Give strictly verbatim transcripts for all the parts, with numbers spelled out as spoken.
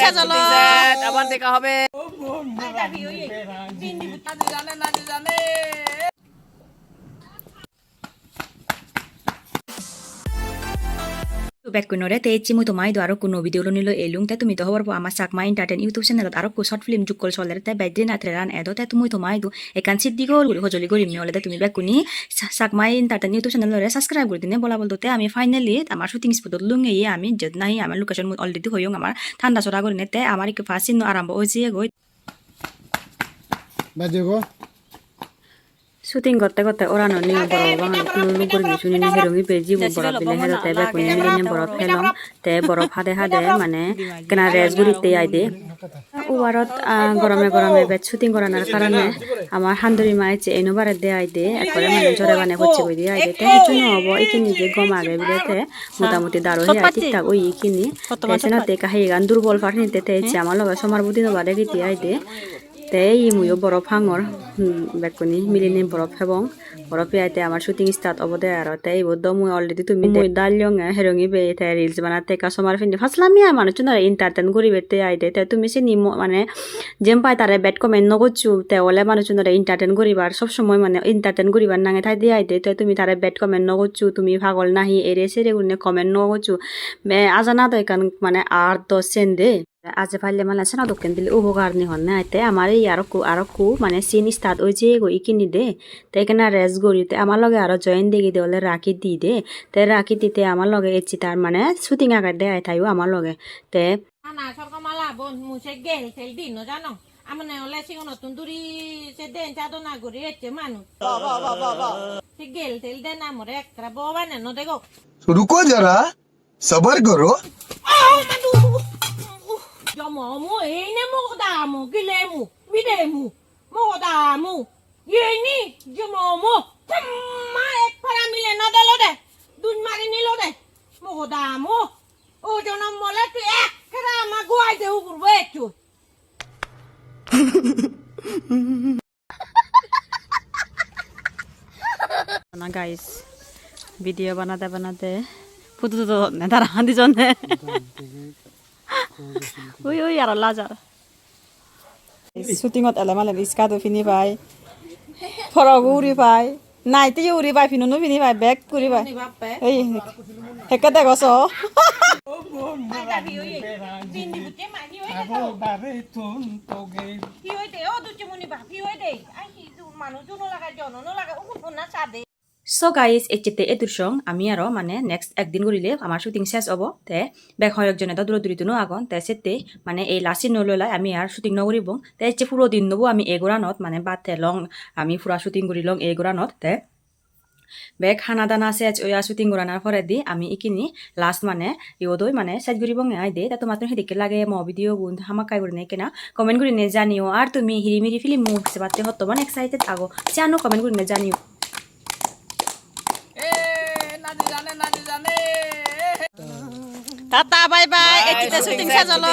Shooting set, আবার দেখা হবে। Bekkunore te ecche mui toma idu arokku nuo video loi niloi elung. Te tumi do hobor po ama Chakma Entertain YouTube channelot arokku short film jukkol soler, te bej din a trailer an edo, te tumi toma idu ekkan sit digol guri hojoli gorim olode tumi bekkune Sa-, Chakma Entertain YouTube channel ore subscribe guri dine bola bol do. Te ami finally amar shooting spot ot lungeye ami, jiyot nahi amar location mui already hoyong, amar Thandasora gurine. Te amar ikko pa scene no arambo oi jeyegoi. Bajego. Shooting gotte gotte orano niyo boro bangani luk luk gurinei sunini herungi beji bo borop bile hedo te bekkune milinei borop pelong te borop hade hade mane ekkena rest guritte aide. Ubarot, ah, gorome gorome bej shooting goranar karone amar handuri ma ecche eno barede aide, ekkore mane jore bane pocche goi de aide. Te hissu no obo, ikkini je gom age bile te motamuti daru hei ai thik thak oye ikkini. Te senotte ekka heyegan durbol par hinitte te ecche ama loge somar budi no pare giti aide. Te ei muiyo borop hangor, hmm, bekkune milinei borop hebong. Borop hei te amar shooting start obode aro. Te ibot do mui already tumi de-, mui dalyonge herungi bei te reels banatte ekka somar pinde. Paslami ai manuchunore entertain guribette aide. Te tumi sini mo-, mane jempai tare bad comment no goccho. Te ole manuchunore entertain guribar sob somoi mane entertain guribar nange thaide aide. Te tumi tare bad comment no goccho. Tumi pagol nahi ere sere gurinei comment no goccho. Me ajana do ekkan mane art do sen de. Aje palle mane seno dokken bile ubogar ni honne ai. Te amar ei arokku, arokku mane scene start oi jeyegoi ikkini de. Te ekkena rest guri te ama loge aro join degi de ole Rakhi di de. Te Rakhi di te ama loge ecche, tar mane shooting agede ai tayo ama loge. Te Ana sorgo mala bon, mui se gel tel di no jano. Amane ole sigonottun duri se den sadona guri ecche manuj. Se gel tel dena more ekkere bobane no dego. रुको जरा, सबर करो। Oh, madu. Jomo mu, ei ne mogoda mu, gile mu, bide mu, mogoda mu. Yeni, jomo mu. Tamma ek para mile no delo de. Dun mari nilo de. Mogoda mu. O jonom mole tu ek kara ma guai de ugur we tu. Na guys, video banade banade photo tudo ne tara handi jonne. Ui, ui, aro lajar. Shooting ot ele malen skirt o pini pai, frock o uri pai. Naite yo uri pai, pinunu pini pai, bek uri pai. Uni bappe. Ei, hekke dego so. Ai, da, hi oye? Bindi butte ma, hi oye to? Hi oye de? O, ducche muni bap, hi oye de? Ai, hi du, manuj no laga, jono no laga, ugun honna sade. So guys, ecchette edur song, ami aro mane next ekdin gurile amar shooting ses obo, te bek hoyek jone do duro duri tuno agon, te sette mane ei last scene no loi lai ami ar shooting no guribong, te ecche puro din nobo ami ei goranot mane bat helong, ami pura shooting gurilong ei goranot, te bek hana dana sej oya shooting goranar poredi ami ikkini last mane iyot oi mane sej guribonge ai de. Te tomattun hidikke lage mo video gun hamakkai gurine ekkena comment gurine janiyo. Ar tumi Hiri Miri film-o sebatte hottoman excited ago, siyano comment gurine janiyo. Tata, bye bye. Ecche te shooting ses olo.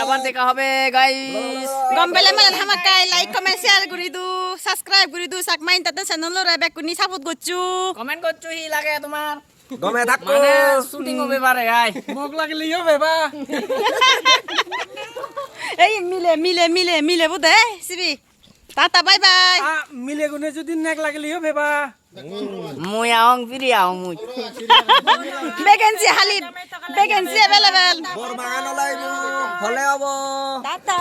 Abar dekha hobe, guys. Gom pele malen hamakkai like, comment, share guri do, subscribe guri do, Chakma Entertain channel ore bekkune support goccho. Comment goccho hi lage tomar? Gome thakko. Mane shooting hobe pare, guys. Mok lagile hobe ba. Ei mile, mile, mile, mile bo de, sibi. Tata, bye bye. Ah, mile gune jodi nek lagile hobe ba. Mui aong, piri aong mui. Vacancy hali, vacancy available. Bor bagan olaibo, hole obo. Tata.